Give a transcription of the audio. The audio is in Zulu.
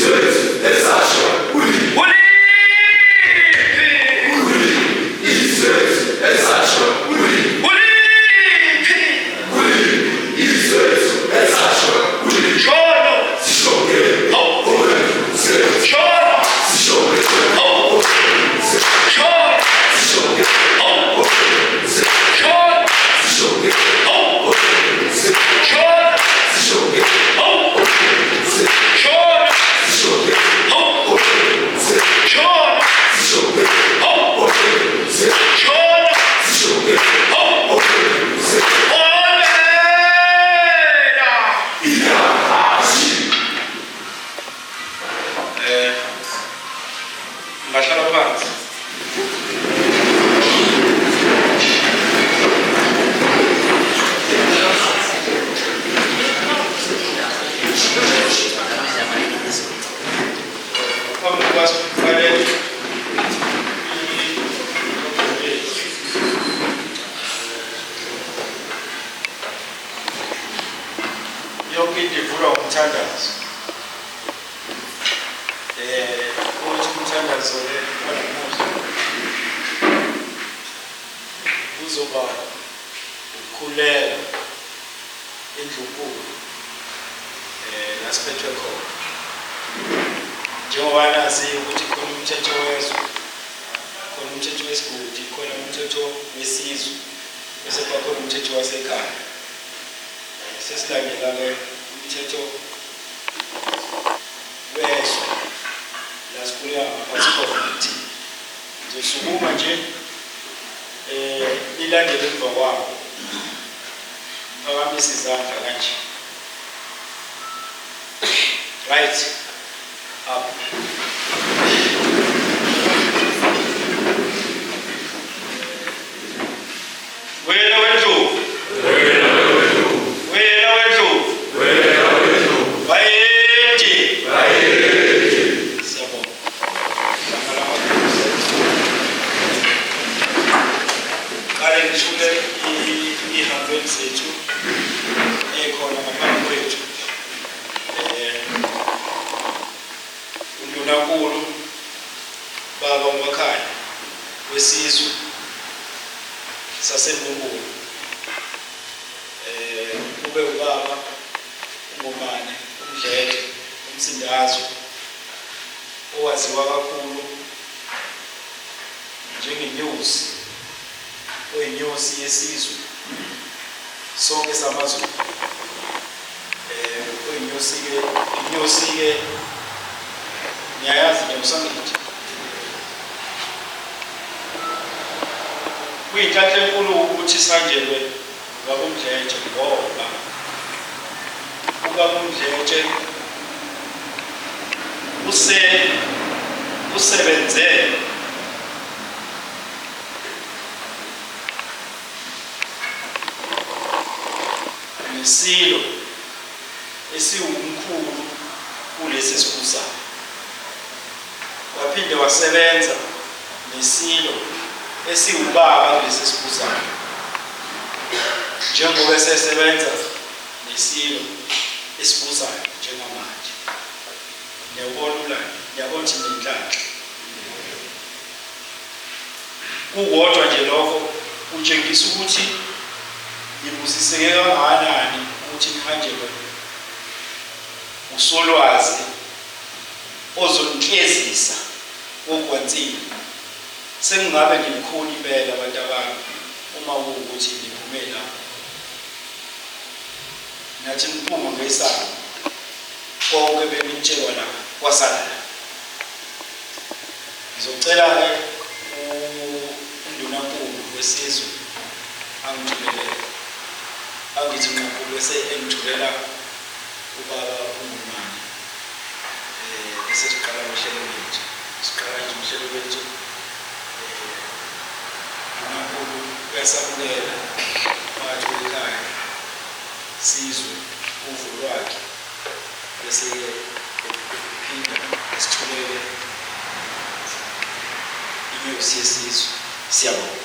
Izwe esasho ulimi. Uliphi? Izwe esasho ulimi. Uliphi? Izwe esasho ulimi. Shono. Sishoke Hawu. sethu. Shono. Sishoke Hawu. Shono. sishoke Hawu. Shono. sishoke Hawu. Shono. sishoke Hawu. Shono. sishoke Hawu. Shono. sishoke Hawu. Shono. sishoke Hawu. Olena. iyahashi. Ngahlala phansi. Ngaphambi kokuba siqale yonke into ivulwa ngomthandazo. Ukuthi umthandazo ke wanamuhla uzoba ukukhuleka indlunkulu la siphethwe khona. Njengoba nazi ukuthi khona umthetho wezwe, khona umthetho wesigodi, khona umthetho wesizwe, bese kuba khona umthetho wasekhaya. Sesilandela-ke umthetho wezwe la sikhuleka ngaphansi khona thina. Ngizosukuma nje nilandele emva kwabo. Phakamise izandla kanje. Right. Up. Wena wendlovu. Wena wendlovu. Bayede. Siyabonga. Qale ngithule iy'hambeli zethu ey'khona ngaphambi kwethu. Undunankulu baba uMakhanya wesizwe saseMbumbulu. Kube ubaba uNgomane uMdletshe uMsindazwe owaziwa kakhulu njengenyosi oyinyosi yesizwe sonke samaZulu. Oyinyosi-ke inyosi-ke niyayazi inyosi angithi kuyinhlanhla enkulu ukuthi sihanjelwe ubaba uMdletshe ngoba ubaba uMdletshe usebenze nesilo esiwumkhulu kulesi esibusayo, waphinde wasebenza nesilo esiwubaba kulesi esibusayo, njengoba esesebenza nesilo esibusayo njengamanje. Niyawubona umlando, niyabona ukuthi ninenhlanhla. Kukodwa nje lokho kutshengisa ukuthi nibusiseke kangakanani ukuthi nihanjelwe usolwazi ozoniklezisa ogwansini. Sekungabe nilikhuni impela bantabami uma kuwukuthi niphume la. Nathi niphuma ngesango konke benikutshelwa la kwasala la. Ngizocela-ke uNdunankulu wesizwe angithulele, angithi nqaphu bese engithulela ubaba uNgomane. Bese siqala uhlelo lwethu. Siqala nje uhlelo lwethu. Ndunankulu uyasamukela phakathi kwekhaya sizwe uvo lwakhe bese-ke ephinda esithulele inyosi yesizwe. Siyabonga.